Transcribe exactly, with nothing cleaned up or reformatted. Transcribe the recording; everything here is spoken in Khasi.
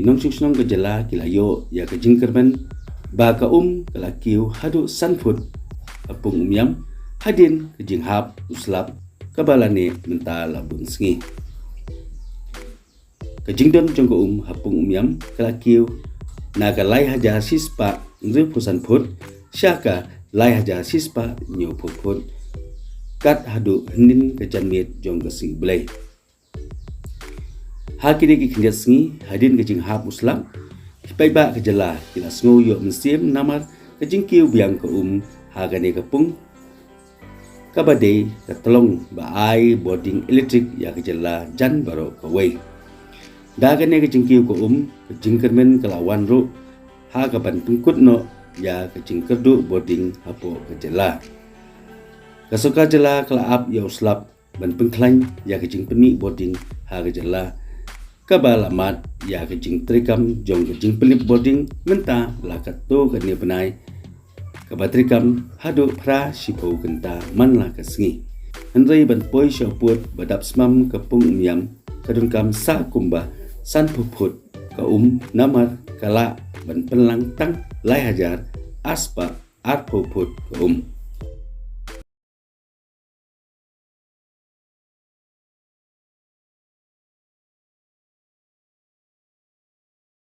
Ki nongshong shnong ka jylla ki la ïoh ïa ka jingkyrmen ba ka um ka la kiew haduh san phut ha pung Umiam hadien ka jinghap u slap kaba la neh mynta la bun sngi. Ka jingdon jong ka um ha pung Umiam ka la kiew na ka lai hajar shispah hynriewphew san phut sha ka lai hajar shispah hynñiewphew phut kat haduh hynnin ka janmiet jong ka sngi Blei. Ha kine ki khyndiat sngi hadien ka jinghap u slap, ki paidbah ka jylla ki la sngew ïoh mynsiem namar ka jingkiew biang ka um ha kane ka pung kaba dei ka tlong ba ai bording elektrik ïa ka jylla jan baroh kawei. Da kane ka jingkiew ka um, ka jingkyrmen ka la wan ruh ha kaban pynkut noh ïa ka jingkyrduh bording hapoh ka jylla. Ka sorkar jylla ka la ap ïa u slap ban pynkhlaiñ ïa ka jingpynmih bording ha ka jylla kaba la mad ïa ka jingtreikam jong ka jingpynlip bording mynta la katto katne bnai kaba treikam haduh phra shiphew kynta man la ka sngi. Hynrei ban poi sha u pud ba dap smam ka pung Umiam ka donkam sah kumba sanphew phut ka um namar ka lah ban pynlang tang lai hajar arspah arphew phut ka um.